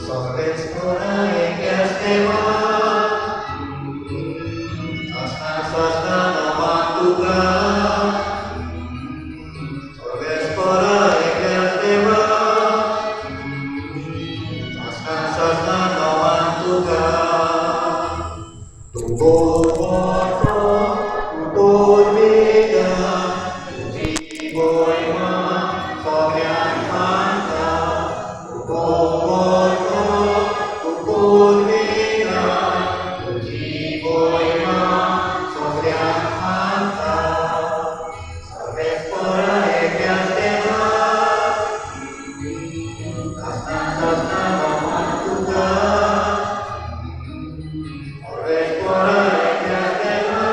सर्वेस्पोरा एकल्याच देवा, सासना सासना नोमान तुका. सर्वेस्पोरा एकल्याच देवा, सासना सासना नोमान तुका. तूं मोठो, तूं पुर्विका, तुजी मोहिमा सगळ्यांक मानता. तूं मोठो, तूं पुर्विका, तुजी मोहिमा सगळ्यांक मानता. सर्वेस्पोरा एकल्याच देवा, सासना सासना नोमान तुका. सर्वेस्पोरा एकल्याच देवा,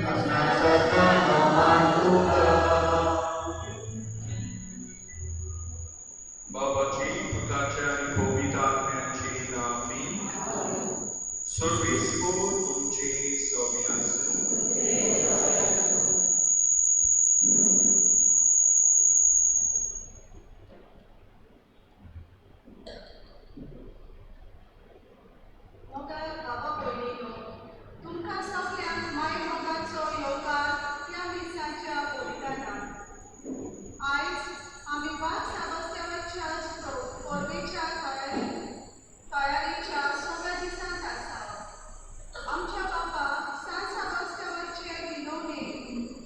सासना सासना नोमान तुका. बाबाची, पुताच्या आनी पवित्र आत्म्याची नांवी. सर्वेस्पोर तुमचे सवी आसूं. मोगाळ बाबा भयणीनो, तुमकां सगल्यांक मायमोगाचो येवकार ह्या मिसाच्या बलिदानाक. आयज आमी वाग साबास्त्यावाच्या परबेच्या तयारेच्या सव्या दिसांत आसा. आमच्या बाबा सान साबास्त्यावाचे विनवणे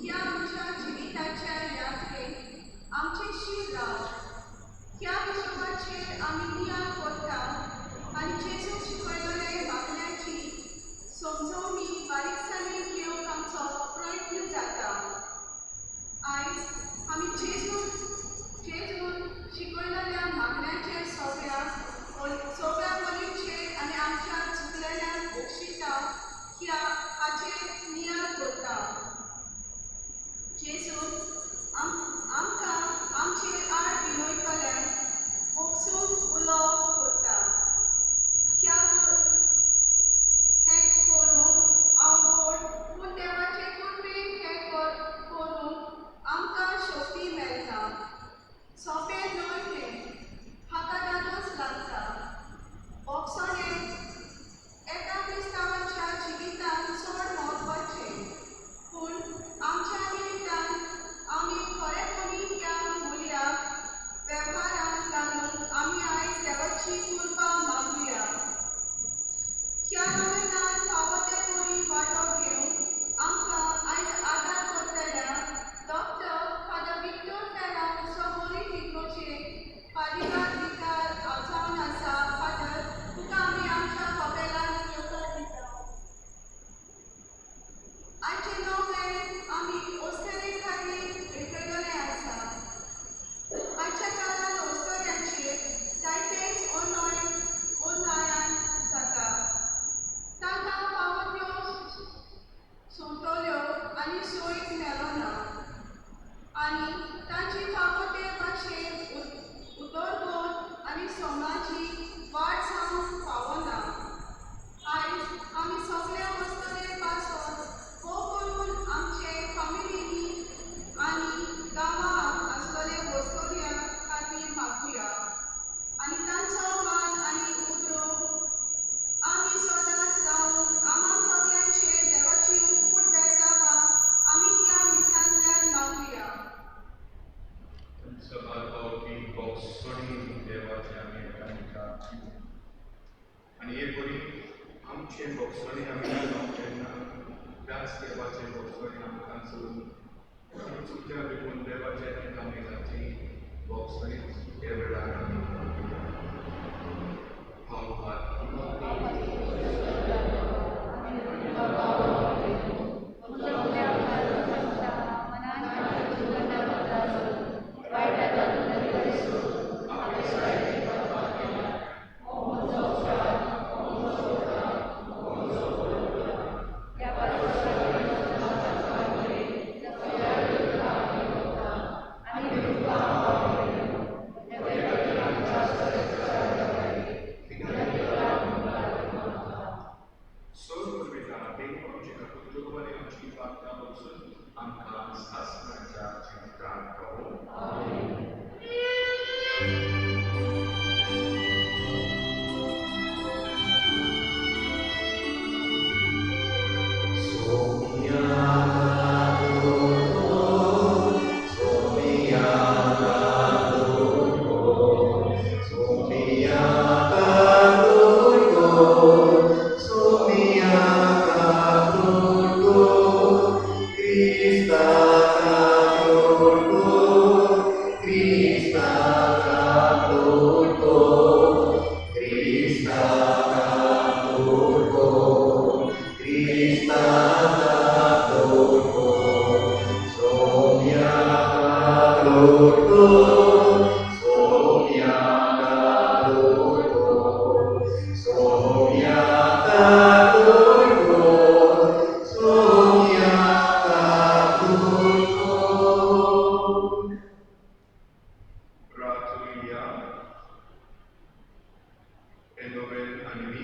ह्या आमच्या जिविताच्या यात्रेक आमचे शीर राव ह्या हिशोबाचेर आमी नियाळ करता आनी जेजूक शिकयलेले मागण्याची समजवणी बारीकसाणेन घेवंक आमचो प्रयत्न जाता. आयज आमी जेजून शिकयलेल्या मागण्याचे सोव्या सोव्या बलीचेर आनी आमच्या चुकलेल्यांक बक्षिता ह्या हाचेर नियाळ करता. जेजून आमकां आमचे आड विनयतल्यांक भोगसूंक उलो करता. ह्या हें करूंक अवघड, पूण देवाचे कृपेन हें करूंक आमकां शक्ती मेळटा. सोंपें न्हय हें, हाका धाडस लागता. भोगसणें एका क्रिस्तांवाच्या जिवितांत चड म्हत्वाचें, पूण आमच्या निमित्तान आमी खरेपणी ह्या मुल्याक वेव्हारांत घालूंक आमी आयज देवाची कृपा मागुया. ह्या नोवेनांत फावो ते परी वांटो घेवंक आमकां आयज आदार करतल्या डॉक्टर फादर विक्टर फेरांव सबोरी इगर्जे पादिवार विकार जावन आसा. फादर, तुका आमी आमच्या कपेलांत येवकार दिता. आयचें नोवेन आमी अस्तुरे खातीर भेटयलेलें आसा. आयच्या काळांत अस्तुऱ्यांचेर जायतेच अन्याय जाता. तांकां फावो त्यो संवतल्यो आनी सोयी मेळना आनी तांची फावो ते भाशेन उदरगत आनी समाजीक वाड जावंक पावना. आयज आमी सगल्या अस्तुरे पासत, भोव करून आमचे फामिलींनी आनी गांवांत आसलेल्या अस्तुऱ्यां खातीर मागुया आनी तांचो मान आनी उगडो आमी सदांच रावूंक आम्हां सगल्यांचेर देवाची उपकूट बेसांवां आमी ह्या मिसांतल्यान मागुया. सबार फावटी भोगसणी देवाचे आमी एकामेकाक दिवं आनी हे परी आमचे भोगसणी आमी दिता तेन्ना त्याच देवाचे भोगसणी आमकां चलून आमी चुकल्या देखून देवाच्या एकामेकाची भोगसणी हे वेळार आमी मागुया. हांव हात. आनी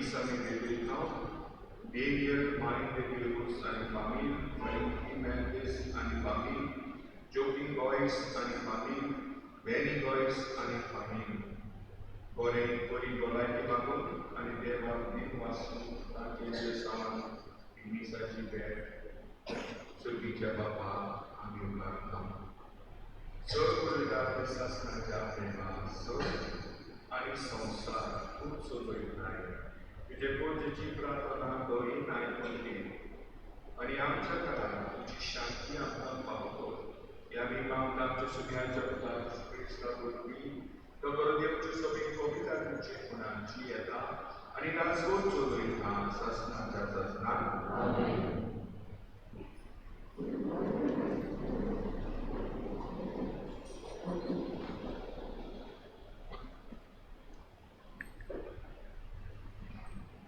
मीस आमी भेटयता. डेनियल मायन de Deus आनी फामील, फ्रँकी मेंदीस आनी फामील, जोकीन गोयस आनी फामील, बेनी गोयस आनी फामील. बरें बरी भलायकी मागून आनी देवाक दिनवासून तांचे बेसांवान ही मिसाची भेट सुर्गीच्या बापाक आमी उबारता. चड उलयता सासणाच्या प्रेमा सत आनी संवसार खूब चलयताय. तुजे पोजेची प्रार्थना बरी आयकून घे आनी आमच्या घरांत तुजी शांती आमकां पावतो. ह्या आमी मागता आमच्या सुग्यांच्या पुतान क्रिस्ता वरवीं तो बरो देवच्यो सगळी पवित्र तुमचे गुणांची येता आनी राजवट चलयता सासणाच्या सासणाक.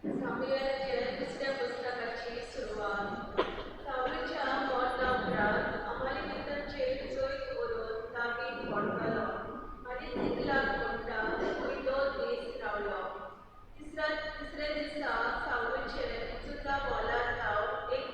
सामुएलाच्या दुसऱ्या पुस्तकाची सुरवात. सावळीच्या मरणा उपरांत अमालेकीतांचेर जैत व्हरून दावीद परतलो आनी जिकलाग म्हणटा थंय 2 दीस रावलो. तिसऱ्या दिसा सावळीचेर जुजा बोलार जावन एक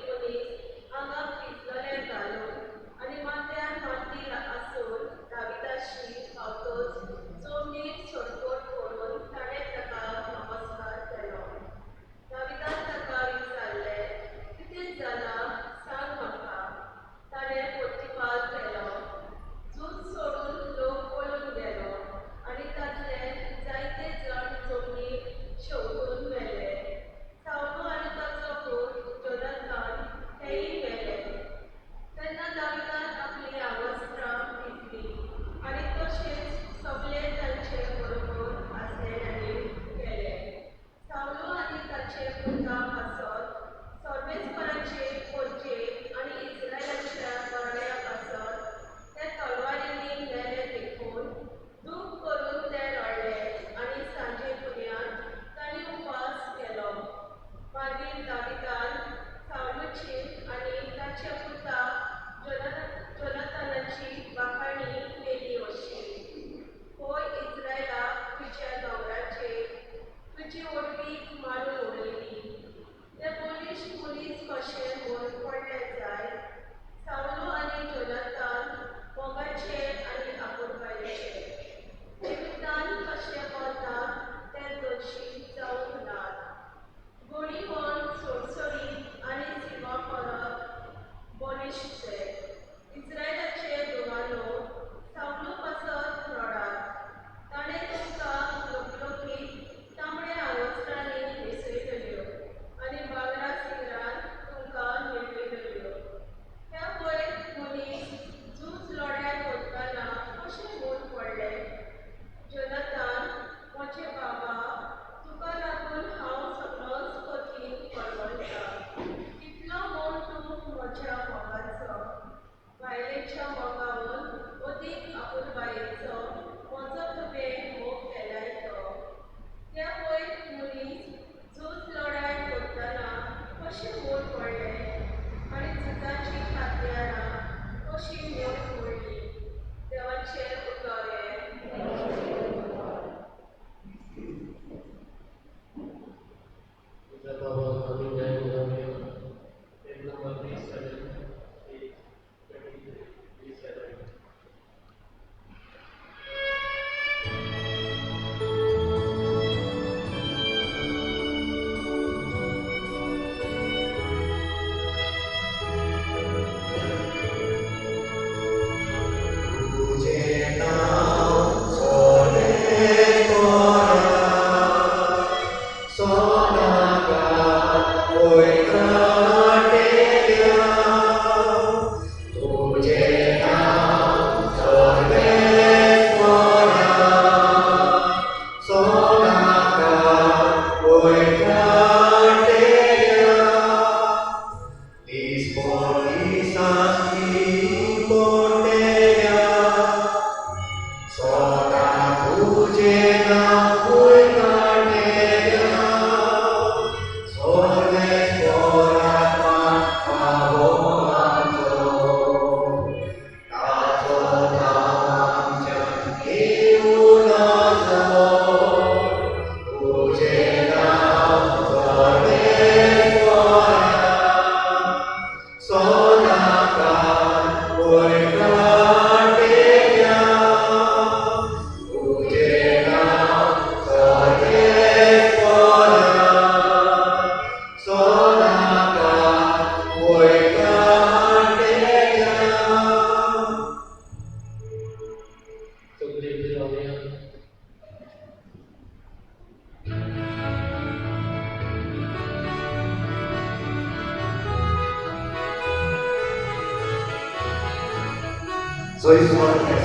Soy sol soy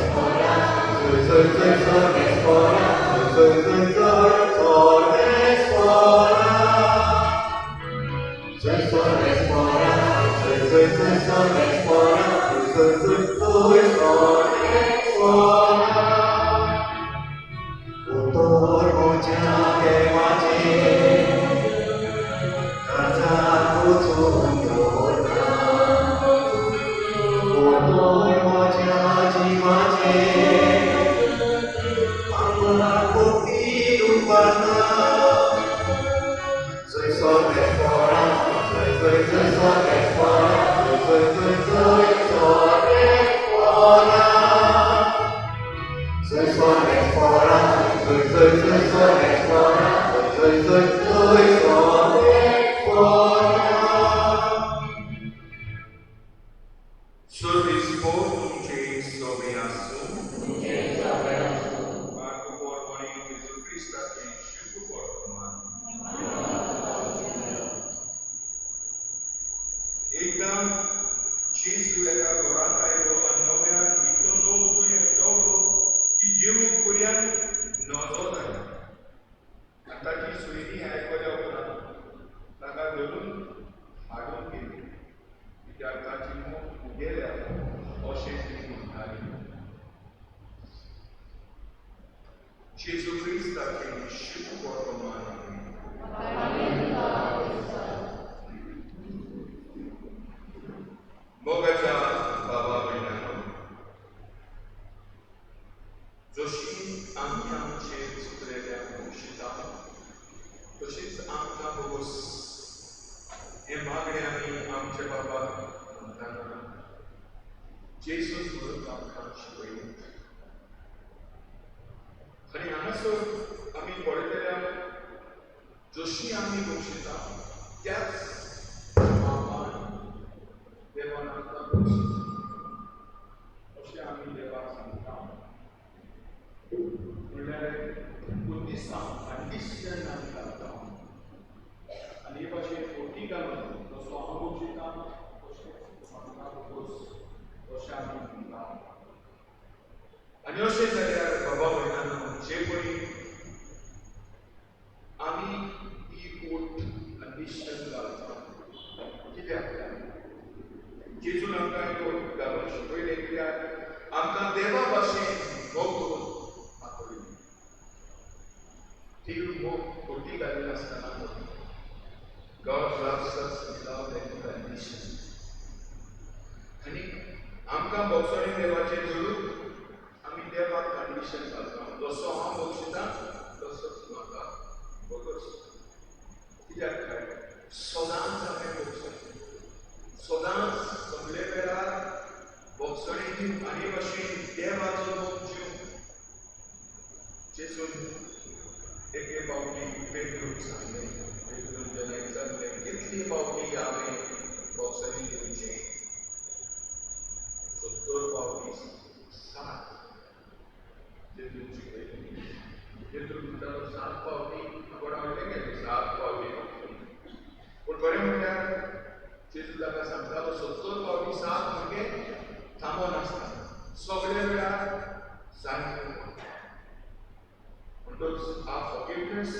soy soy sol soy soy soy sol soy sol soy soy sol soy soy soy sol. उतर म्हज्या देवाचें काळजाक वचून दवरता, उतर म्हज्या जिवाचें पापा भक्तीन उबारता. Soy sol soy soy soy sol soy soy soy sol soy sol soy soy soy sol soy soy soy sol. Service for तुमचे सवे आसूं. मार्क पोरमणी जेजू क्रिस्ताचें शुभ वर्तमान. एकदां जेजू एका घरांत आयलो आनी नव्यान इतलो लोक थंय एकठावलो की जेवूंक पर्यान नजो जालो. आनी ताची सोयरीं आयकल्या उपरांत ताका धरून हाडून गेली, कित्याक ताची मोग उगेल्या अशें ती म्हणटाली. जेजू क्रिस्ताचें शुभ वर्तमान. मोगाच्या बाबा भयणांनो, जशी आमी आमचे चुकलेल्या बक्षिता तशीच आमकां बोगस हें मागणें आमी आमच्या बाबाक म्हणटाना जेजूस म्हणून आमकां शिकयलें. आनी हांगासर आमी पळयतल्या जशी आमी बक्षिता त्याच बाबान देवान आमकां बक्षिता अशें आमी देवाक सांगता. म्हणल्यार कंडिसांव कंडिशन आमी घालता आनी हे भाशेन ओटी घालून जसो हांव बक्षिता तशेंच म्हाका बोगस अशें आमी म्हणटा. आनी अशें जाल्यार बाबा भयणांनो, जे पळय आमी ही ओट कंडिशन घालता कित्याक जेजून आमकां ही ओट घालून शिकयलें कित्याक आमकां देवा भाशेन मोग करून दाखयलें. ती मोग OT घालिनासतना God loves us without any condition. आनी आमकां बोगसणे देवाचें जोडून आमी देवाक कंडिशन घालता, जसो हांव बक्षिता तसोच म्हाका बोगस. कित्याक काय सदांच हांवें बोगसणे, सदांच सगळे वेळार बोगसणे दिवन आनी भाशेन देवाचो मोग दिवन. जेजून एके फावटी पेद्रूक सांगलें, पेद्रून जेन्ना विचारलें कितली फावटी हांवें बोगसणे दिवचें, 70 फावटी 7. जेजून शिकयलें. जेजू म्हणटालो 7 फावटी कोणा व्हडलें गेलें 7 फावटी. पूण खरें म्हणल्यार जेजू ताका सांगतालो 70 फावटी 7 म्हणजे थांबो नासता, सगळे वेळार जायते. म्हणटकच our forgiveness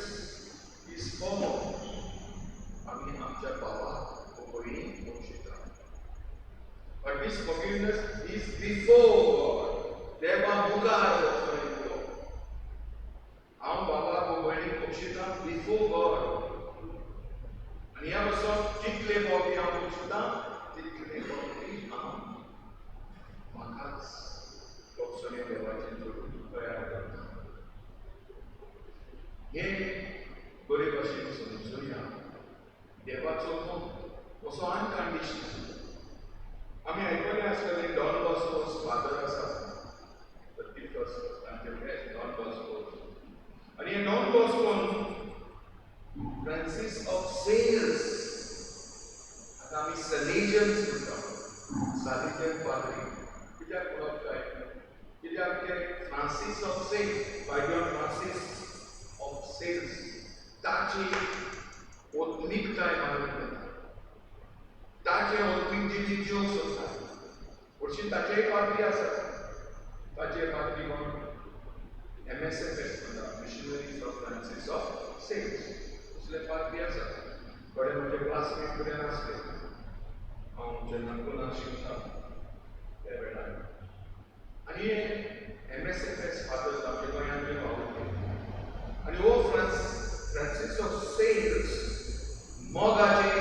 is formal. आमी आमच्या बाबाक भयणीक बक्षिता. But this forgiveness is before God. देवा मुखार बक्षणी दिवप. हांव बाबाक भयणीक बक्षिता बिफोर गॉड. आनी ह्या पासून जितले फावटी हांव बक्षिता तितले फावटी हांव म्हाकाच बक्षणी देवाचें जोडून तयार करता. हें बरे भाशेन समजुया. देवाचो मोग असो अनकंडिशनल. आमी आयकलें आसतलें डॉन बॉस्कोस फादर आसा तांचे बेस्ट डॉन बॉस्कोस. आनी हे डॉन बॉस्कोन फ्रांसीस ऑफ सेल्स, आतां आमी सलेजन्स म्हणटा, सालेजन पाद्री कित्याक म्हणप काय, कित्याक ते Francis of Sales, Padre Francis of Sales ताची ओत्मीकताय मानून घेता, ताचें ओत्मीक जिवीत जिवंक सोदता. हरशीं ताचेय पाद्री आसात ताचे पाद्री कोण MSFS म्हणटा, Missionaries of Francis of Sales. तसले पाद्री आसात. थोडे म्हजे क्लासमेट पर्यंत आसले हांव जेन्ना कोना शिकता त्या वेळार. आनी हे MSFS fathers आमच्या गोंयांतले वावुरले. आनी हो फ्रांसीस ऑफ सेल्स मोगाचें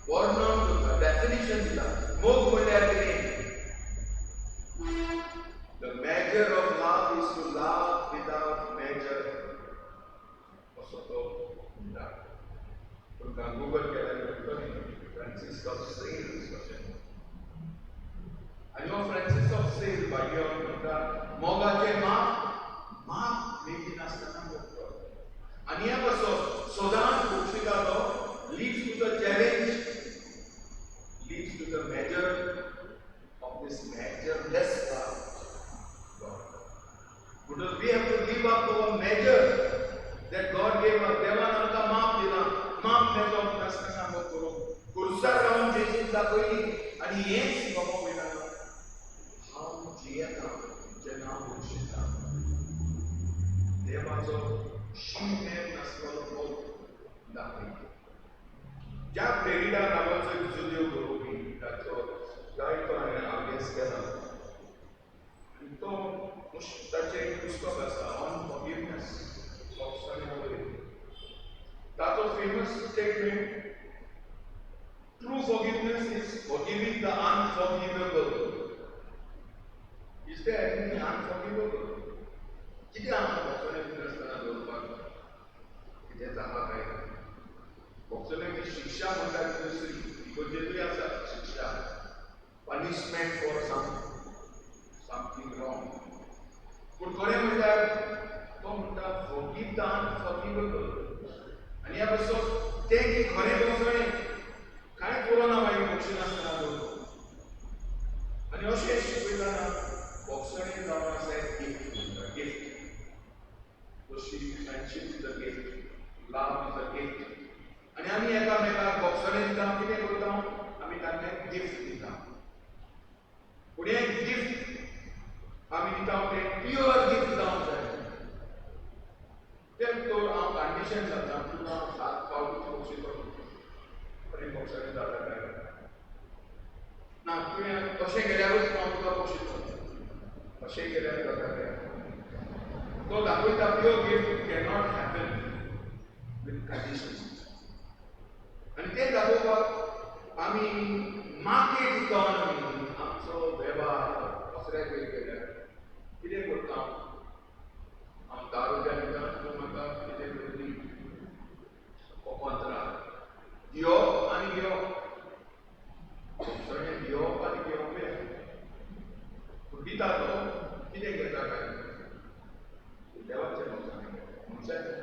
वर्णन करता, डेफिनेशन दिता. मोग म्हणल्यार कितें? The measure of love is to love without measure. असो तो म्हणटा. तुमकां गुगल केल्यार मेळटलें फ्रांसीस ऑफ सेल्स अशें. आनी हो फ्रांसीस ऑफ सेल्स भाग्य म्हणटा मोगाचें माप माप मेजिनासतना मोगतो. आनी हे कसो सदांच बक्षिता तो leads to the challenge, leads to the measure of this measureless love, God. Because we have to live up to a measure that God gave us. देवान आमकां माप दिला, माप मेजप नासतना मोग करूंक खुर्सार रावन जेजून दाखयली. आनी हेंच बाबा वयल्यान हांव जियेता जेन्ना हांव बक्षिता देवाचो शीम मेर नासलेलो मोग दाखयता. ज्या फ्लोरिडा नांवाचो एक जुदेव बरोवपी, ताचो जायतो हांवें अभ्यास केला आनी तो ताचें एक पुस्तक आसा ऑन फॉरगिवनेस, भोगसण्या वयर. ताचो famous statement, true forgiveness is forgiving the unforgivable. Is there anything unforgivable? कितें आहा भोगसणें दिनासतना दवरपाक? कितेंच आहा काय? भोगसण्याची शिक्षा म्हणटा ती दुसरी इगर्जेंतूय आसा शिक्षा, punishment for something wrong. पूण खरें म्हणल्यार तो म्हणटा forgive the unforgivable. आनी ह्या पासून तें की खरें भोगसणें कांय उरना मागीर बक्षिनासतना दवरप. आनी अशें शिकयतना भोगसणें जावन आसा एक गिफ्ट म्हणटा, गिफ्ट. तशी friendship is a gift, love is a gift. आनी आमी एकामेकाक भोगसणें दिता, कितें करता आमी? तांकां गिफ्ट दिता. पूण हें गिफ्ट आमी दिता तें प्युअर गिफ्ट जावंक जाय. तें तर हांव कंडिशन जाता, तुका हांव 7 फावटी बक्षितो, खरें भोगसणें जाता काय ना? तुवें अशें केल्यारूच हांव तुका बक्षितो, अशें केल्यार जाता काय? तो दाखयता pure gift cannot happen with conditions. आनी तें दाखोवपाक आमी मार्केट इकॉनॉमी, आमचो वेव्हार दुसऱ्या कडेन केल्यार कितें करता? हांव 10 रुपया दिता, तूं म्हाका कितें करून दी, कोंत्राद दिवप आनी घेवप. भोगसणें दिवप आनी घेवप. पूण दिता तो कितें घेता काय? देवाचें भोगसणें घेता, मनशाचें.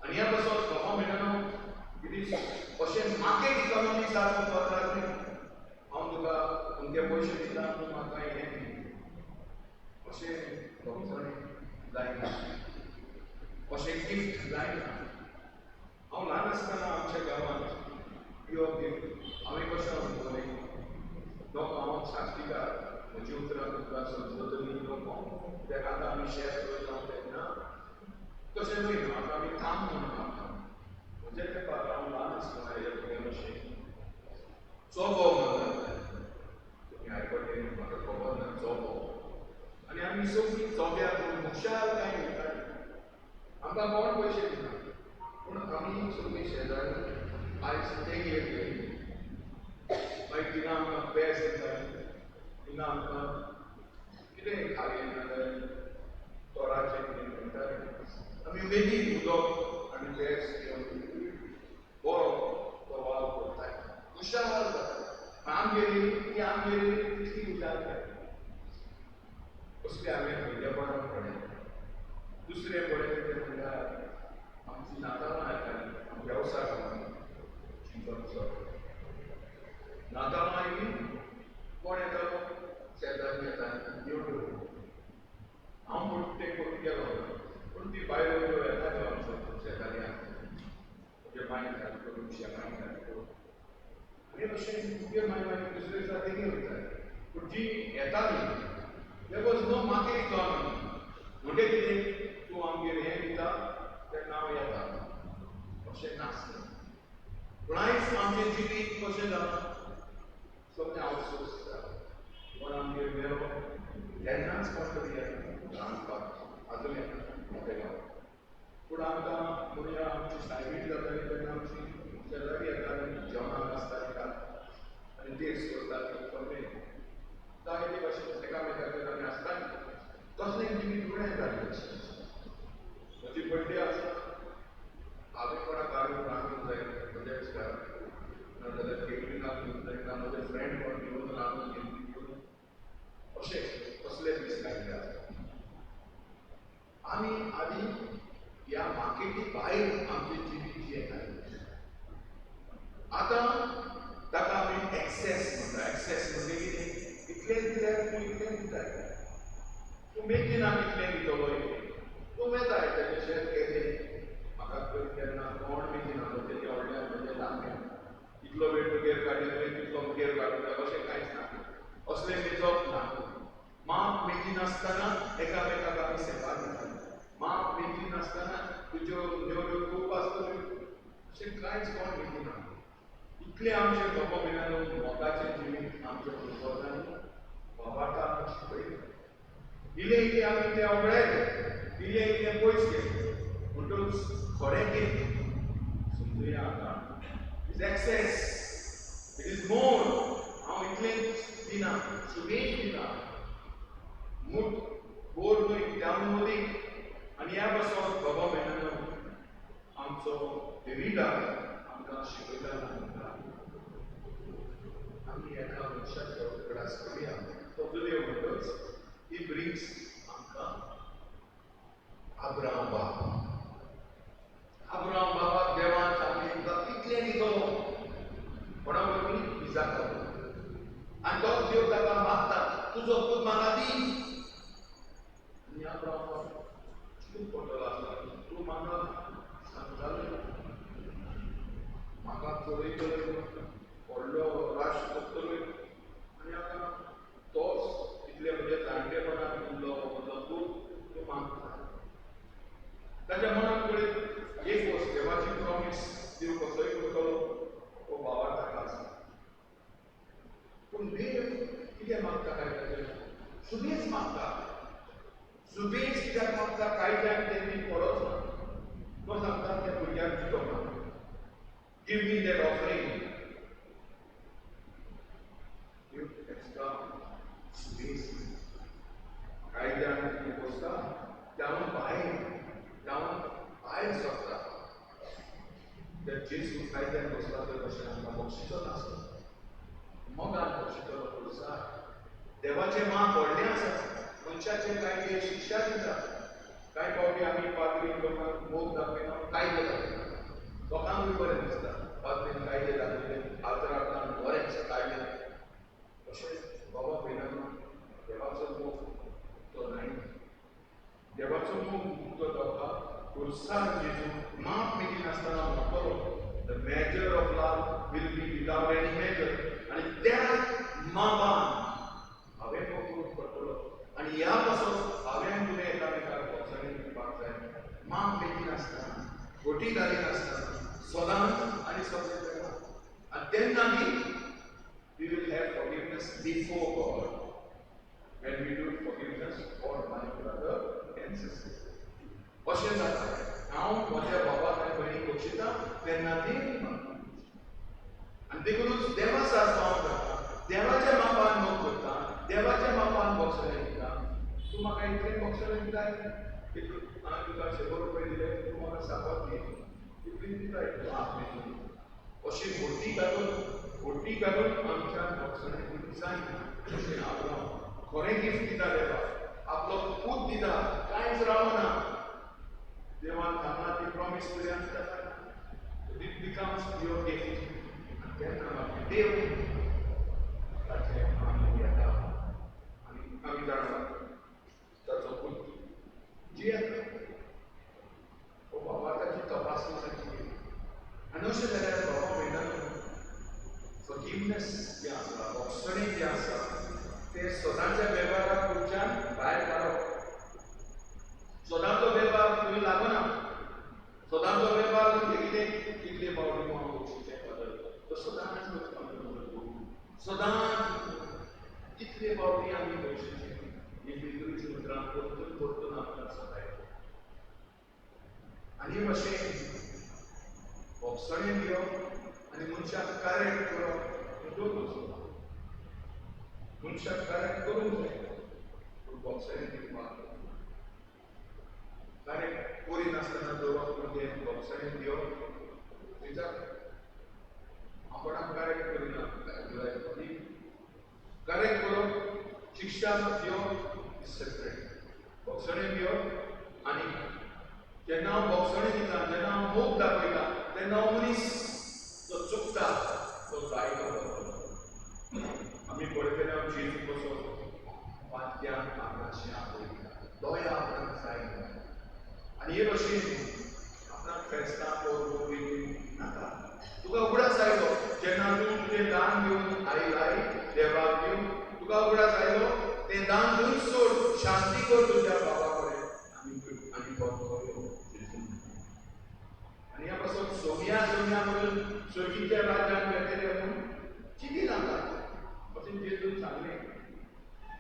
आनी ह्या पासून बाबा म्हयन्यानो it is अशें मार्केट इकॉनॉमी सारको कोंत्राद न्ही. हांव तुका अमके पयशे दिता, तूं म्हाका हें दी, अशें भोगसणें जायना, अशें गिफ्ट जायना. हांव ल्हान आसतना आमच्या गांवांत प्युअर गिफ्ट हांवें कशें अणभवलें, नको हांव साश्टीकार, म्हजी उतरां तुमकां समजतलीं नको, कित्याक आतां आमी शेत करता तेन्ना तशें न्हय. आतां आमी काम म्हणून मागता. म्हज्या तेंपार हांव ल्हान आसतना हेज्या भुरग्यां भशेन चोबो म्हणटात, तुमी आयकलें म्हाका खबर ना, चोबो. आनी आमी सगळीं चोब्याक खुशालकाय वयतालीं. आमकां कोण पयशे दिना, पूण आमी सगळीं शेजारी आयज तेंगेर गेलीं, मागीर थिंगा आमकां पेज दितालीं, थिंगा आमकां कितें खारें नाजाल्यार तोराचें कितें मेळटालें. आमी उमेदीन उदक आनी पेज घेवन बरो तो वावर करताय, खुशाल जाता. आमगेली ती आमगेली तितली खुशालकाय असली हांवें भुरगेपणांत पळयलें. दुसरें पळयलें तें म्हणल्यार आमची नातालां येतालीं, आमच्या वेवसाय गांवांनी चिंचोणचो नातालां आयली, कोण येतालो? शेजारी येताली देवळ्यो. हांव म्हूण तें करून गेलो, पूण ती बायलो ज्यो येताल्यो आमच्यो शेजारी आसल्यो, म्हज्या मांयक घाल करून, शेमांयक घाल करून, आनी अशें तुगे माय मागीर दुसरे दिसा तेंगेर वयताले. पूण जी येताली There was no market economy. म्हणजे कितें तूं आमगेर हें दिता तेन्ना हांव येता अशें नासलें. पूण आयज आमचें जिवीत कशें जालां, सगळें आवटसोर्स जालां. कोण आमगेर मेलो तेन्नाच कोण तरी येता रांदपाक, आजून येता मोठे गांव. पूण आमकां म्हणया आमची सायबीण जाताली तेन्ना आमची शेजारी येताली, जेवणाक आसताली आनी देस करताली, सगळें जायते भाशेन एकामेकाचेर आमी आसताली. तसलें जिवीत उणें जालें. म्हजी बड्डे आसा, हांवें कोणाक काडून रांदूंक जाय म्हज्या इश्टाक, नाजाल्यार केटरिंगाक दिवंक जाय, ना म्हजे फ्रेंड कोण घेवन रांदून घेवन अशें कसले दीस काडले आसा. आमी आदी ह्या मार्केटी भायर आमचें जिवीत जियेताले. आतां ताका आमी एक्सेस म्हणटा. एक्सेस म्हणजे कितें, इतलें दिल्यार तूं इतलें दिताय, तूं मेजीन आमी इतलें दितलो, इतलें तूं वेताय तेजें शेत केलें म्हाका केन्ना कोण मेजीन तेजें व्हडलें म्हणजे ल्हान इतलो वेळ तुगेर काडले तुवें तितलो मुगेर काडूंक जाय अशें कांयच ना. असलें मेजप ना. माप मेजिनासतना एकामेकाक आमी सेवा दिताले. माप मेजिनासतना तुज्यो नेवऱ्यो खूब आसतल्यो अशें कांयच कोण मेजिना. इतलें आमचें बाबा भयणांनो मोगाचें जिवीत आमच्या पुर्वजांनी बाबाटा आमकां शिकयलें. इल्लें इल्लें आमी तें वगडायलें, इल्लें इल्लें पयस गेलें. म्हणटकूच खरें कितें समजुया आतां is excess, it is more. हांव इतलें दिना, सुबेज दिता, मूठ बोर न्हय त्याहून अदीक. आनी ह्या पासत बाबा भयणांनो आमचो डेविडा आमकां शिकयता म्हणटा आमी एका मनशाचो उगडास करुया. तो जुदेव म्हणटच ही ब्रिंग्स आमकां आब्राम बाब. आब्राम बाबाक देवान सांगलें तुका कितलें दितलो, कोणा वरवीं इजाका वरवीं. आनी तोच देव ताका मागता तुजो पूत म्हाका दी. आनी आब्राम बाब चिंतून पडटलो आसलो, तूं म्हाका सांगतालो म्हाका चलयतलो व्हडलो राष्ट्र करतलो आनी आतां तोच इतले म्हणजे जाणटेपणान उरलो म्हजो पूत तूं मागता. ताच्या मनात कडेन एक वस्त देवाची प्रॉमीस देव कसोय करतलो हो भावार ताका आसा. पूण देव कितें मागता काय ताचें सुबेज मागता. सुबेज कित्याक मागता कायद्यान तें पडच ना. तो सांगता त्या भुरग्याक दितो ना, give me that offering. देव एक्स्ट्रा सुबेज कायद्यान कितें बसता त्याहून भायर, त्याहून भायर सरता. त्या जेजू कायद्यान बसला तर कशें आमकां बक्षिसो नासता, मोगान बक्षितलो पुरसार. देवाचें माप व्हडलें आसा, मनशाचे कायदे शिक्षा दिता. कांय फावटी आमी पाद्री लोकांक मोग दाखयना, कायदे दाखयना. लोकांकूय बरें दिसता पाद्रीन कायदे दाखयले, आत्राटान बरेंच काडलें. अशें बाबा भयणांनो देवाचो मोग तो न्हय. देवाचो मोग तो ताका पुरसार जेजू माप मेजिनासतना म्हणटलो the measure of love will be without any measure. आनी त्या मापान हांवें तो करूंक पडटलो. आनी ह्या पासून हांवें तुवें एकामेकाक भोगसणी दिवपाक जाय. माप मेजिनासतना, खोटी घालिनासतना, सदांच आनी सगळें जाता. आनी तेन्ना ती we will have forgiveness before God when we do forgiveness for my brother and sister. अशें जाता. हांव म्हज्या बाबाक आनी भयणीक बक्षिता तेन्ना ती म्हाका. आनी देखूनच देवा सारको हांव करता, देवाच्या मापान मोग करता, देवाच्या मापान भोगसणें दिता. तूं म्हाका इतलें भोगसणें दिताय, हांवें तुका 100 रुपये दिले, तूं म्हाका साकोत दी, इतली दिताय तूं हात मेजून. अशी होटी घालून, होटी घालून आमच्यान भोगसणें दिवंक जायना. अशें आब्राम खरें गिफ्ट दिता देवाक, आपलो पूत दिता, कांयच रावना. देवान सांगला ती प्रॉमीस पर्यंत ताका it becomes your gift. आनी तेन्ना मागीर देव ताचें आमी येता आनी आमी जाणा ताचो पूत जियेता. हो बाबा ताची तपासणी सारकी केली. आनी अशें जाल्यार बाबा भयणांनो फॉरगिवनेस जें आसा, भोगसणें जें आसा तें सदांच्या वेव्हाराक कडच्यान सदांचो वेव्हार म्हणजे कितें कितले फावटी हांव बक्षिचें बदल तो सदांच सदांच कितले फावटी आमी बक्षिचें ही पितृची उतरां परतून परतून आमकां सदायता. आनी भशेन भोगसणें दिवप आनी मनशाक करेक्ट करप हें दोन वस्तू. मनशाक करेक्ट करूंक जाय पूण भोगसणें दिवपाक करेक्ट करिनासतना दवरप म्हणजे भोगसणें दिवप विचार. हांव कोणाक करेक्ट करिना, करेक्ट करप शिक्षा दिवप is separate. भोगसणें दिवप आनी जेन्ना हांव भोगसणें दिता, जेन्ना हांव मोग दाखयता, तेन्ना हांव मनीस जो चुकता तो जायतो करता. आमी पळयतले हांव जेजू कसो वाद्यान आपणाचें आपयता, दया आपणाक जाय. आनी हे भशेन आपणाक फेस्तां परबो नाका. तुका उगडास आयलो जेन्ना तूं तुजें दान घेवन आयलाय देवाक दिवन, तुका उगडास आयलो तें दान थंयच सोड, शांती कर तुज्या बाबा कडेन आनी परतो. आनी ह्या पासून सोम्या सोम्या म्हणून सर्गीच्या राज्यान वेतले म्हणून चिंती नाका. अशें जेजून सांगलें,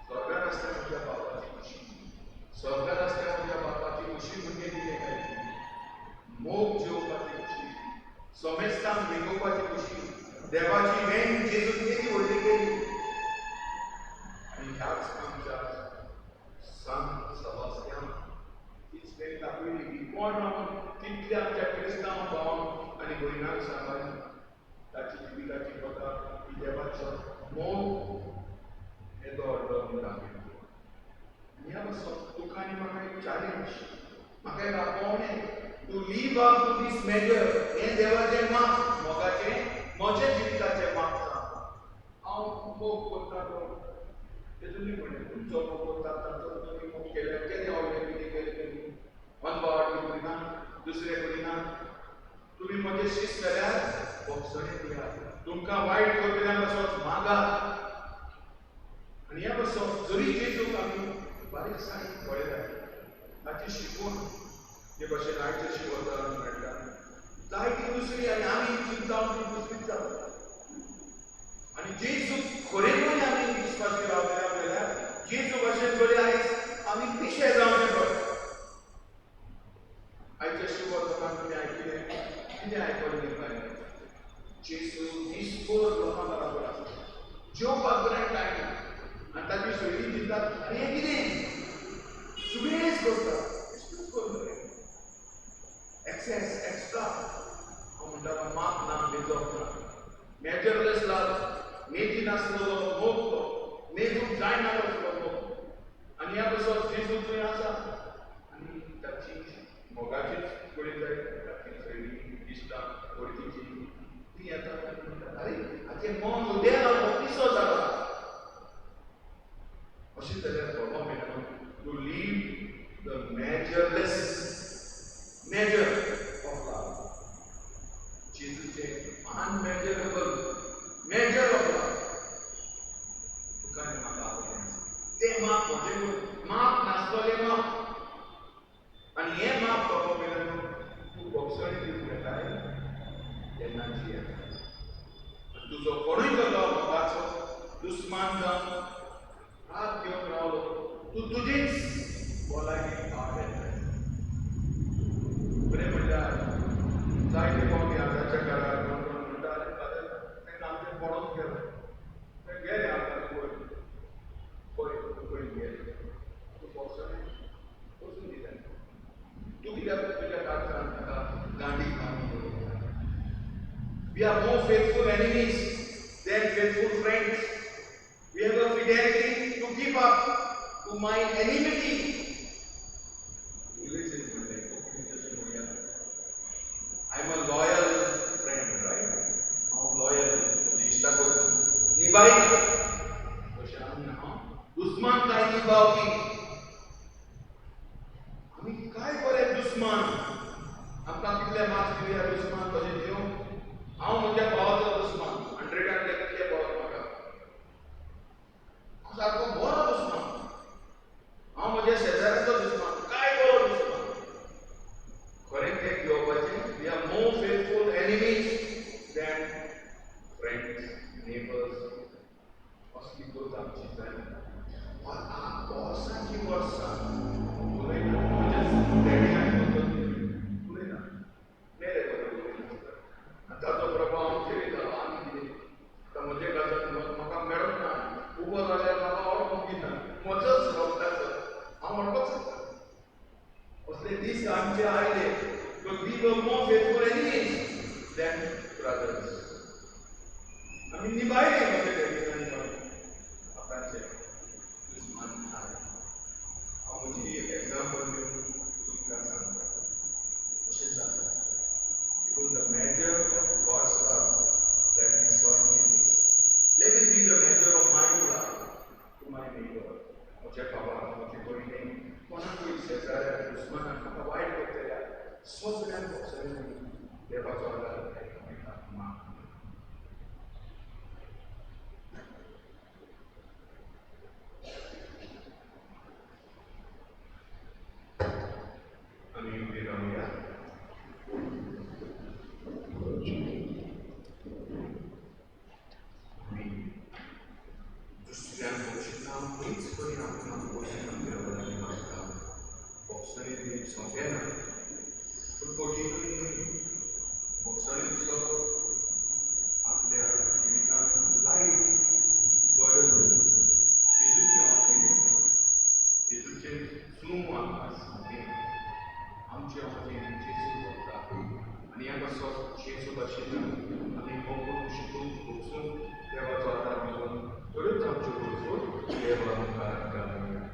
स्वर्गार आसता म्हज्या बाबाची खुशी, स्वर्गार आसता म्हज्या बापाची खुशी म्हणजे कितें काय? मोग जेवपाची खुशी, समेस्तांक वेगोवपाची खुशी, देवाची वेंग जेजून केदी व्हडली केली. आनी ह्याच आमच्या सांत सबास्त्यान तीच वेंग दाखयली की कोण रावन तितल्या आमच्या क्रिस्तांव भावांक आनी भयणांक सांबाळ्ळी. ताची जिविताची कथा ही देवाचो मोग येदो व्हडलो म्हूण दाखयलो. आनी ह्या पासून तुका आनी म्हाका एक चॅलेंज, म्हाका एक आपोवणें, to live up to this measure. हें देवाचें माप, मोगाचें, म्हजें जिविताचें माप सांगता. हांव मोग करता तो तेतून म्हणलें, तुमचो मोग करता तांचो तुमी मोग केल्यार केदें व्हडलें कितें केलें तुमी? अनभावाटी करिना, दुसरें करिना. तुमी म्हजें शिस्त जाल्यार भोगसणें दियात, तुमकां वायट करतल्या पासून मागात. आनी ह्या पासून जरी जेजूक आमी बारीकसाणीन पळयल्यार ताची शिकवण जे भशेन आयचे शिकवताना मेळटा जायती दुसरी, आनी आमी चिंता ती दुसरीच जाता. आनी जेजू खरेपणी आमी विस्वासी रावले जाल्यार जेजू भशेन जरी आयज आमी पिशे जावचें पडटा. आयच्या शिकवताना तुमी आयकिलें कितें आयकलें काय? जेजू दिसभर लोकां बराबर आसता, जेवपाक बरें टायम ना, आनी ताची शैली चिंतात आनी हें कितें सुबेज करता, करून एक्सेस एक्स्ट्रा. हांव म्हणटा माप ना, मेजप ना, मेजरलेस लव, मेजी नासलो मोग तो मेजूंक जायना तसलो मोग. आनी ह्या पासून जेजू थंय आसा आनी ताची मोगाचीच पळय जाय, ताची शैली इश्टां वळखीची ती येता म्हणटा, आरे हाचें मन उदेला, हो पिसो जाला. अशें जाल्यार बाबा मेळना to live the measureless measure of love. जेजूचें अनमेजरेबल measure of love तुका आनी म्हाका आपलें आसा तें माप, म्हजें माप नासतलें माप. आनी हें माप बाबा मेळना तूं भोगसणें दिवंक येताय तेन्ना जियेता. तुजो कोणूय जालो मोगाचो दुस्मान जावन राग घेवन रावलो, तूं तुजीच भलायकी पाड येताय. खरें म्हणल्यार जायते फावटी आतांच्या काळार कोण कोण म्हणटा, आरे फादर तांकां आमचें पडोन गेलें, ते गेले आतां पळय पळय पळय गेले, तूं भोगसणें वचून दी तांकां. तूं कित्याक तुज्या काळजान ताका गांडी मारून दवरता? We are more faithful enemies than faithful friends. We have a fidelity to keep up to my enmity. इंग्लिशीन म्हणलें, कोंकणीन तशें म्हणया, I am a loyal friend, right? हांव लॉयल, म्हजी इश्टागत निभायता. तशें आमी हांव दुस्मान काय निभावपी. आमी काय बरे दुस्मान, आमकां कितले मार्क्स दिवया दुस्मान तशें दिवं? हांव म्हज्या भावाचो दुस्मान, 100 कितले पडत म्हाका? हांव सारको बरो दुस्मान. हांव म्हज्या शेजाऱ्याचो दुस्मान, काय बरो दुस्मान. खरें तें घेवपाचें enemies than friends, neighbours. असली गोत आमची जाली. वर्सांची वर्सां उलयना, म्हणजेच डॅडी आनी उलयना, मेले बरोबर उलयना. आनी ताचो प्रभाव आमचेरूय जालो. आमी कितें आतां म्हजे काजन म्हाका मेळूंक ना, उबो जाल्यार म्हाका वळखूंक दिना, म्हजोच रगताचो हांव वळखूंक शकता. असले दीस आमचे आयले. But we were more faithful enemies than brothers. आमी निभायले म्हजे डॅडीन आपणाचे दुस्मान. हांव म्हजी एक एग्जाम्पल दिवन तुमकां सांगता अशें जाता. Because the measure of God's love that we saw in Jesus, let it be the measure of my love to my neighbor. म्हज्या बाबाक, म्हजे भयणीक, कोणाकूय शेजाऱ्याक, दुस्मानाक, म्हाका वायट करतल्या सगळ्यांक भोगसणी देवाचो आदार एकामेकाक मागता. आमी उबी रावया. आमी दुसऱ्यांक भोगशिता तेच परी आमकां भोगशिता देवा लागीं मागता. भोगसणी दिवप सोंपें ना, पूण कठीणूय न्हय. भोगसणेचो आपल्या जिवितांत लायट बर्डन जेजूचें वचें घेता. जेजूचें सुरू आमकां सादें, आमचें वचें जेजू वता. आनी ह्या कसो जेजू भाशेन आमी मोग करूंक शिकूंक भोगसूंक देवाचो आदार मेळून थोड्योच आमच्यो गरजो देवा मुखार घालुया.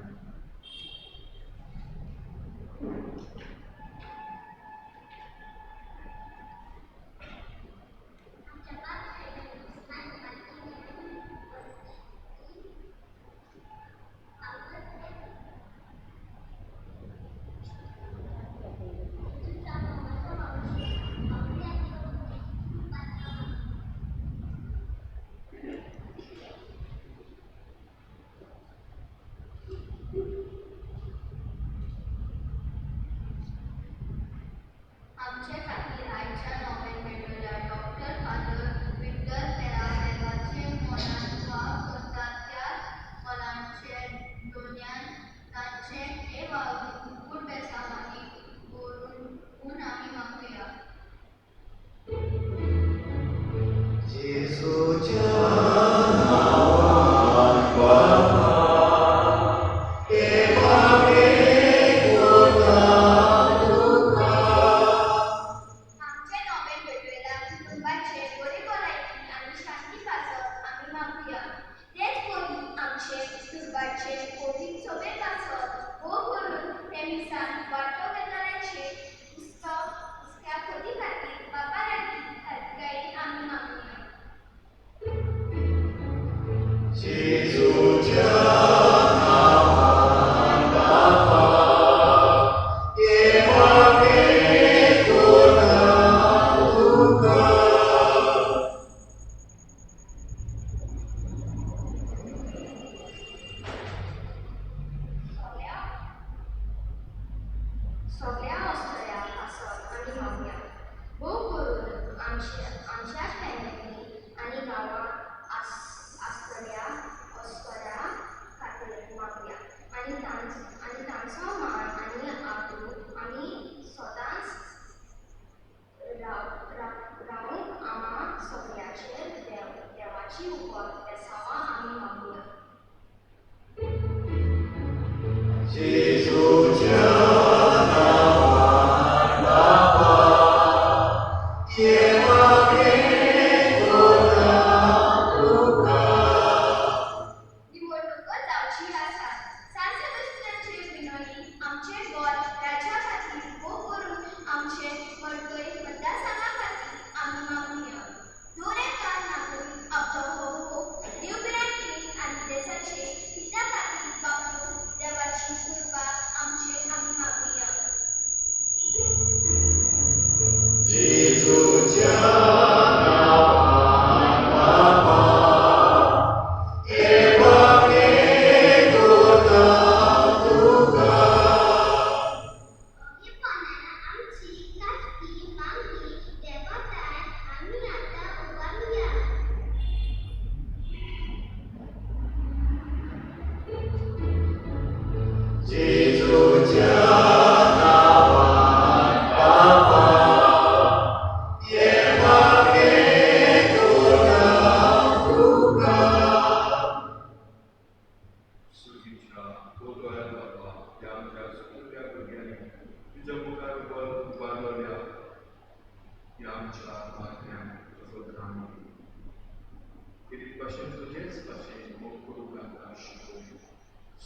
भाशेन तुजेच भाशेन मोग करूंक आमकां शिकोय.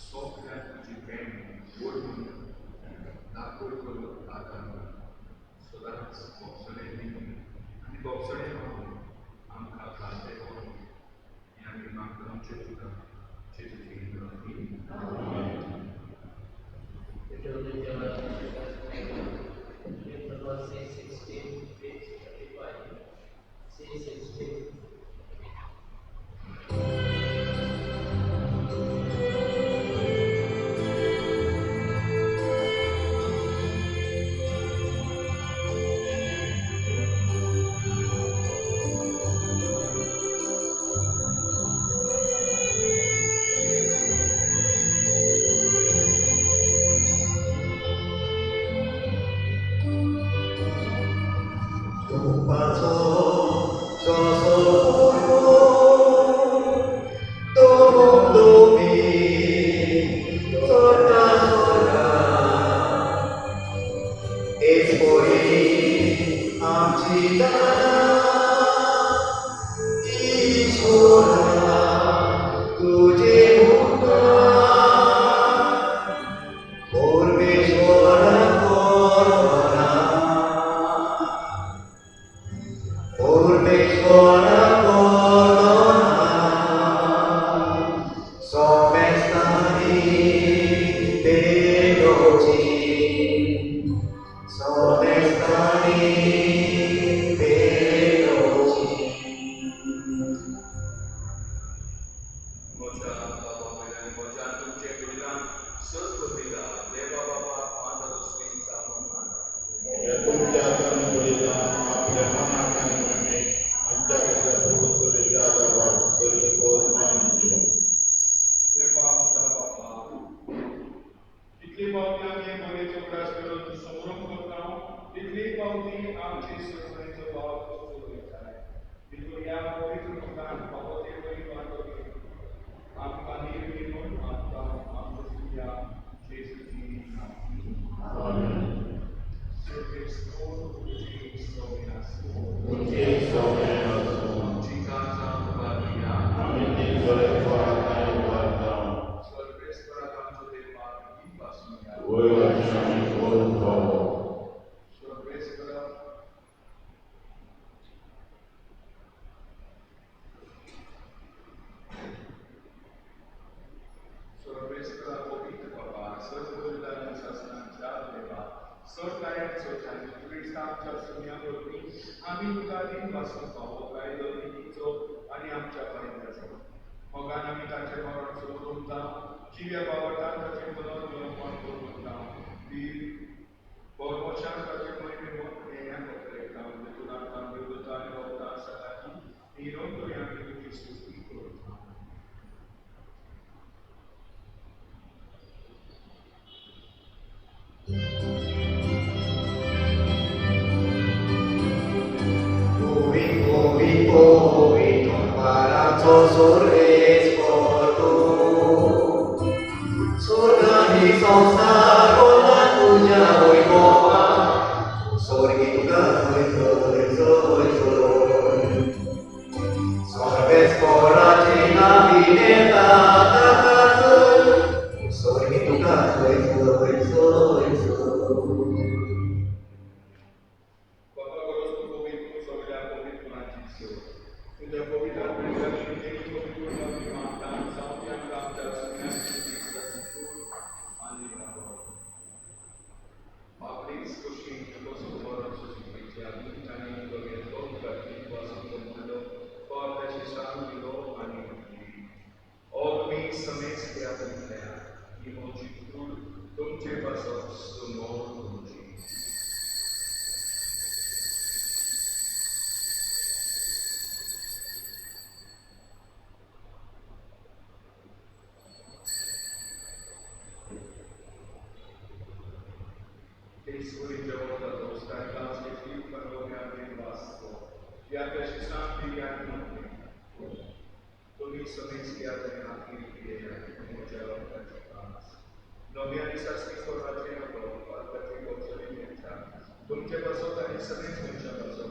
सगळ्यांक तुजी प्रेम ओडून दाखय करूंक आदार सदांच भोगसणें दिवन आनी भोगसणें मागून आमकां जाणटे करून हें आमी मागता आमचे तुका जेजूचे नांवान. Number C16, page 35. C16. तुमचे पासत आनी सगळेच मनशां पासत.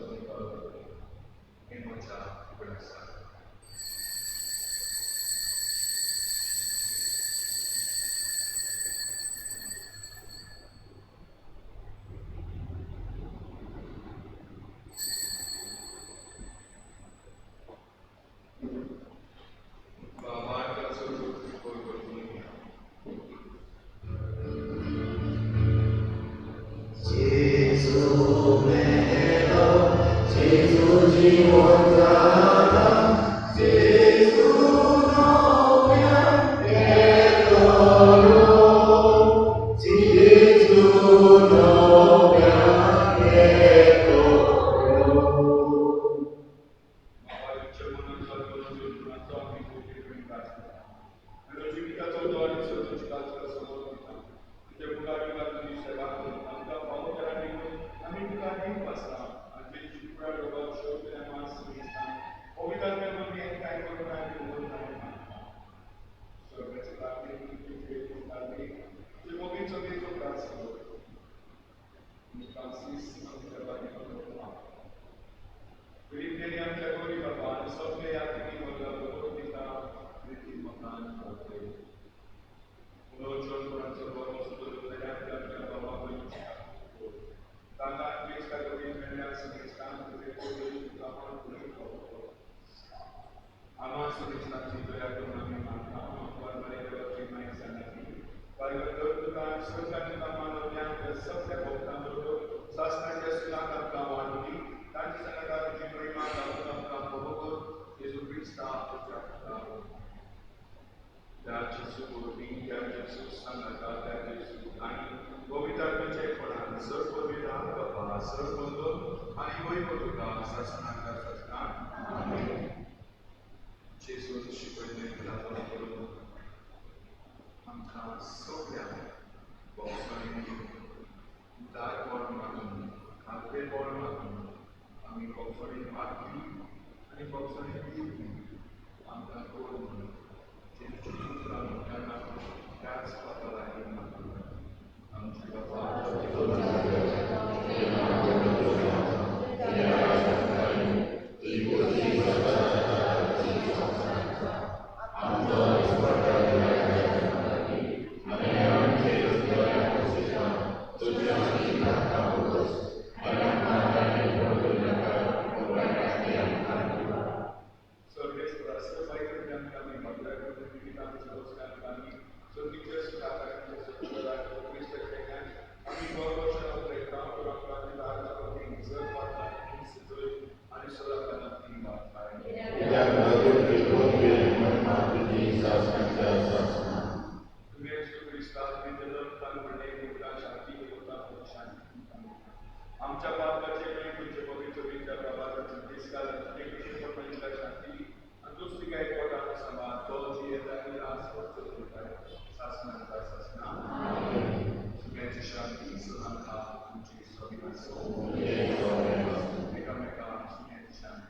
Shanti.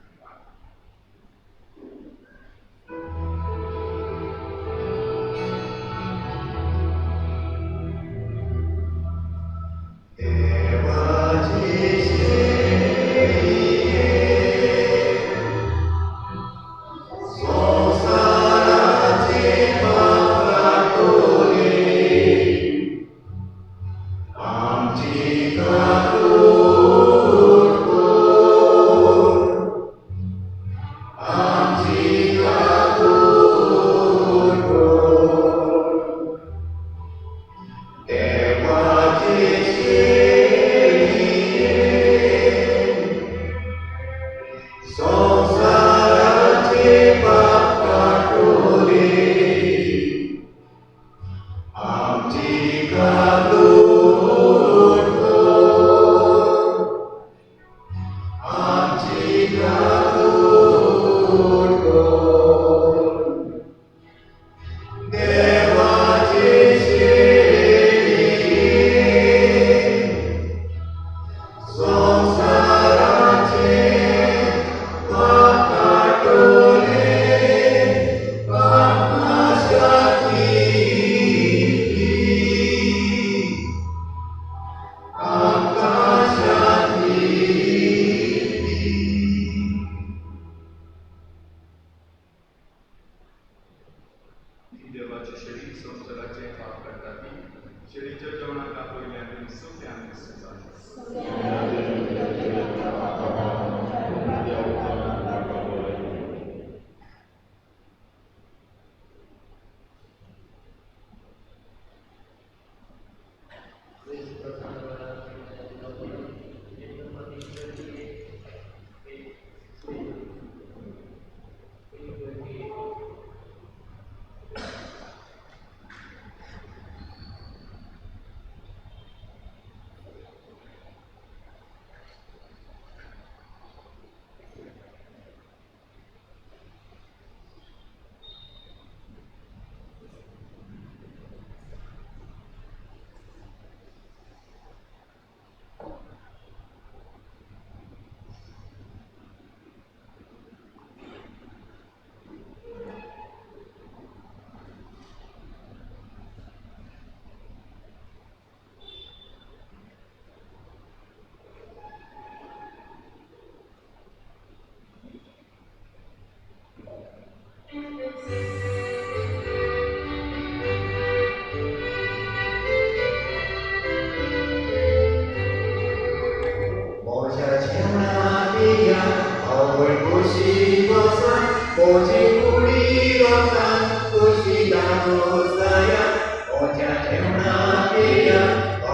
म्हजे कुडी रोगान खोशी दादोस जाया, म्हज्या जेवणा पिया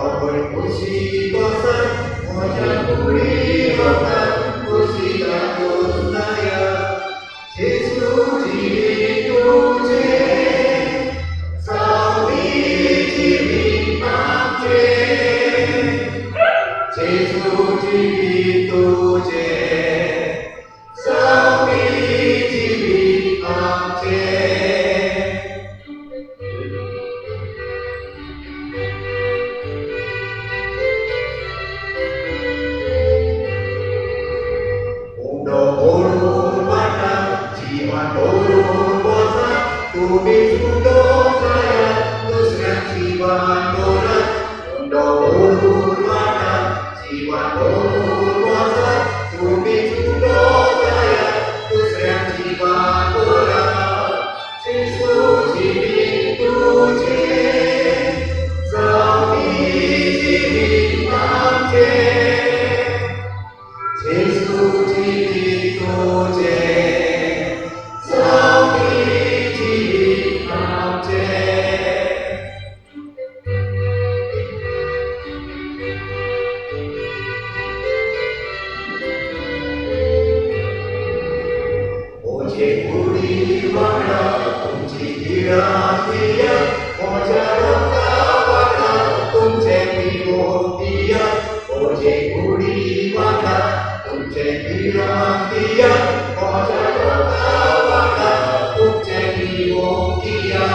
आवय खोशी बसात, म्हज्या कुडी रोगान खोशी दादोस जाया. जेजू जिवीत तुजें, जावंदी जिवीत आमचें. जेजू जिवीत तुजें, जावंदी जिवीत आमचें. उंडो ओडून वाटा, जिवान भरून वचा, तुमी उंडो जायात, दुसऱ्याक जिवान भरात. उंडो ओडून वाटा, जिवान भरून वचा, तुमी उंडो जायात, दुसऱ्याक जिवान भरात. जेजू जिवीत तुजें, जावंदी जिवीत आमचें. जेजू जिवीत तुजें, जावंदी जिवीत आमचें. म्हजे कुडी वांगडा तुमची पिडा दिया, म्हज्या रोगा वांगडा तुमचें पिवोक दिया. म्हजे कुडी वांगडा तुमचें पिडा दिया, म्हज्या रोगा वांगडा तुमचें पिवोक दिया.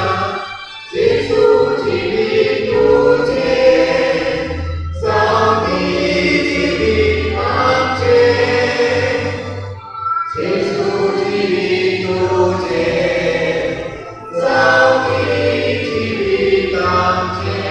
जेजू जिवीत तुजें, जावंदी जिवीत आमचें. जेजू जिवीत तुजें, जावंदी जिवीत आमचें.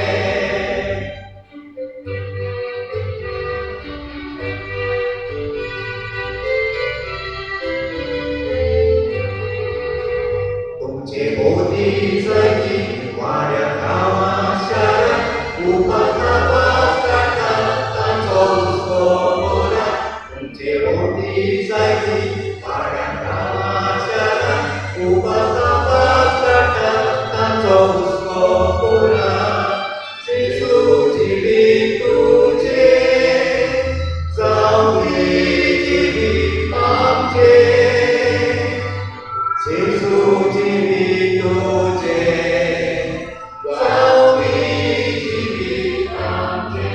तुमचे भोवती जायती वाड्या गांवां शारां, उपास तपास काडटा तांचो हुस्को करात. तुमचे भोवती जायती वाड्या गांवां शारां, उपास तपास काडटा तांचो हुस्को करात. जेजू जिवीत तुजें, जावंदी जिवीत आमचें. जेजू जिवीत तुजें, जावंदी जिवीत आमचें.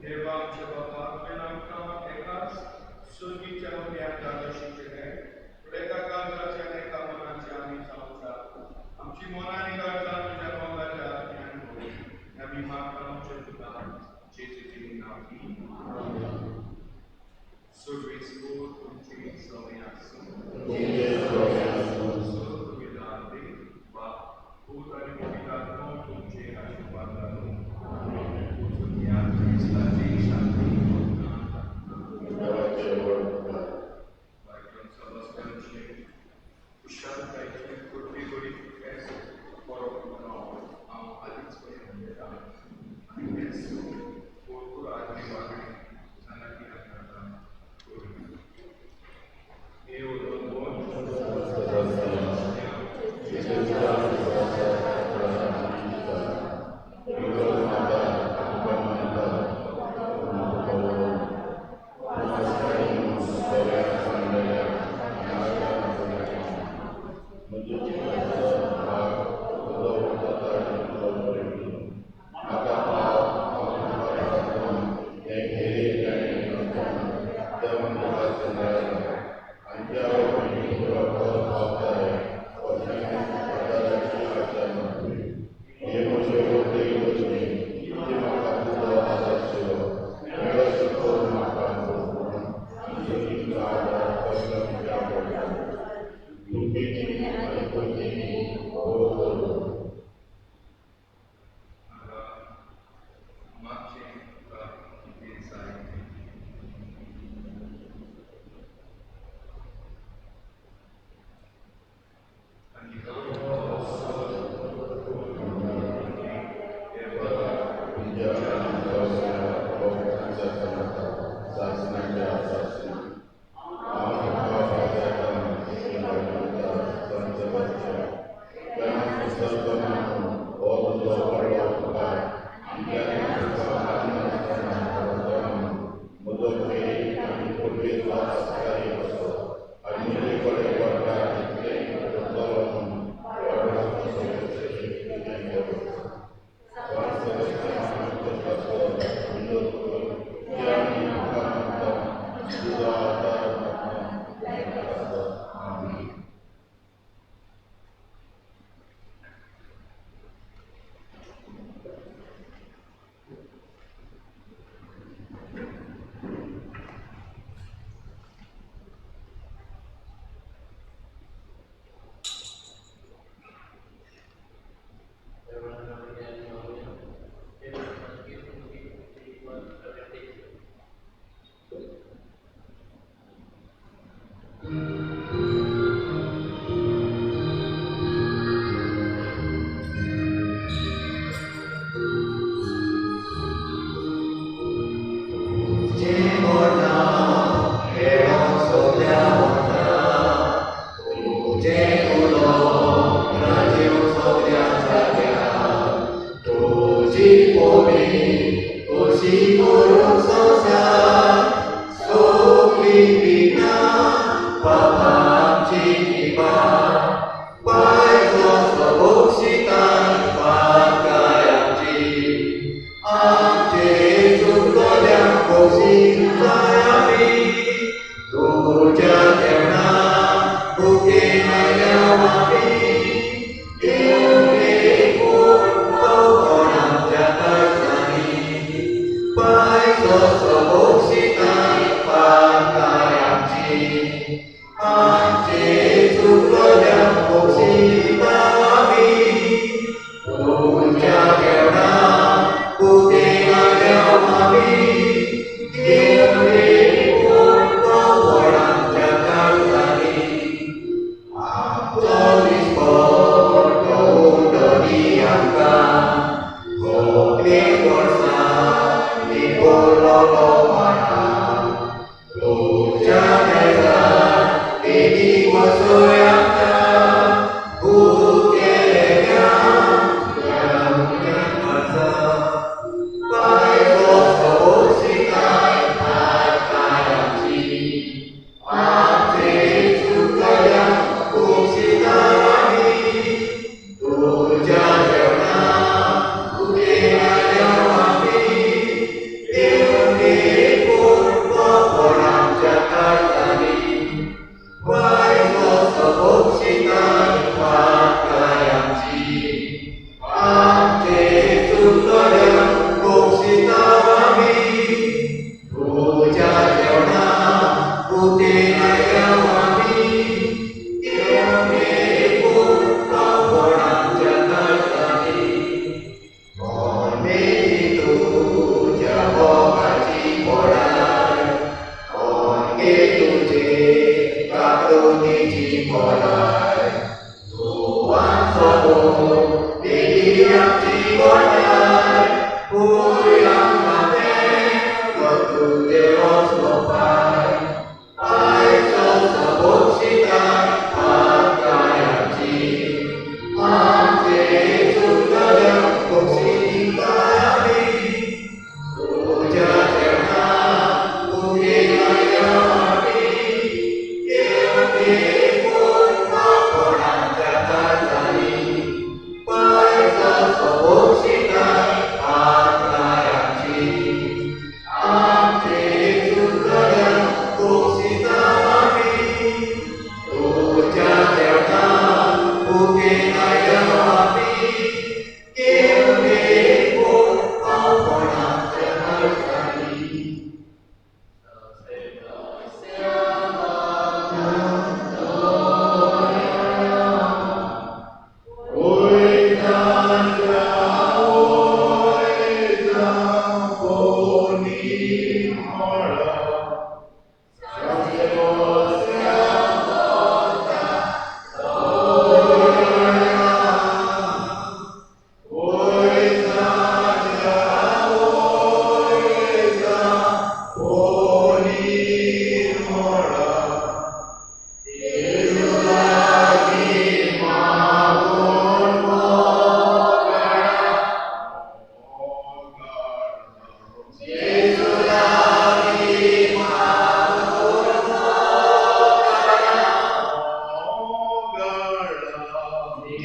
देवा आमच्या बापा, तुवें आमकां एकाच सुर्गीच्या उद्यान दादोशी केलें, पूण एका काळजाचे आनी एका मनाचे आमी जावच्या. आमची मनां आनी काळजां तुज्या मोगाच्या आज्ञान करूं. आमी मागता आमच्या तुका जेजूचे नांवांनी. सुर्वेस्को तुमची सवय आसूं. सुर्वेदांते बाप,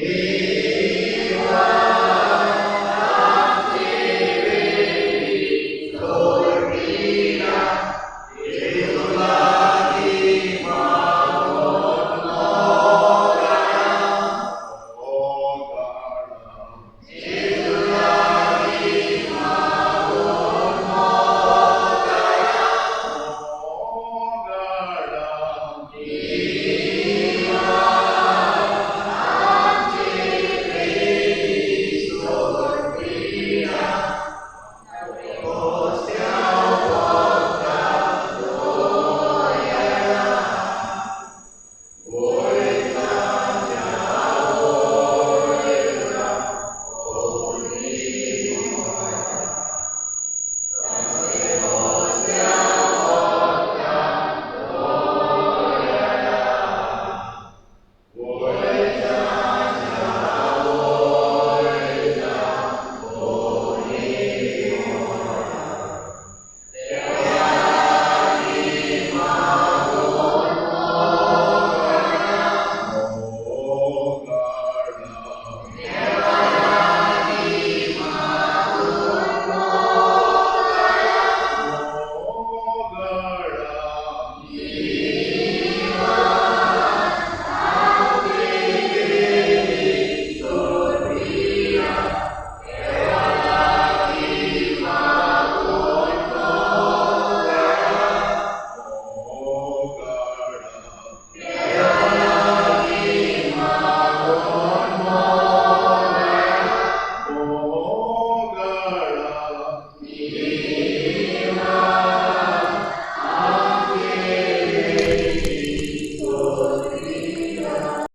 He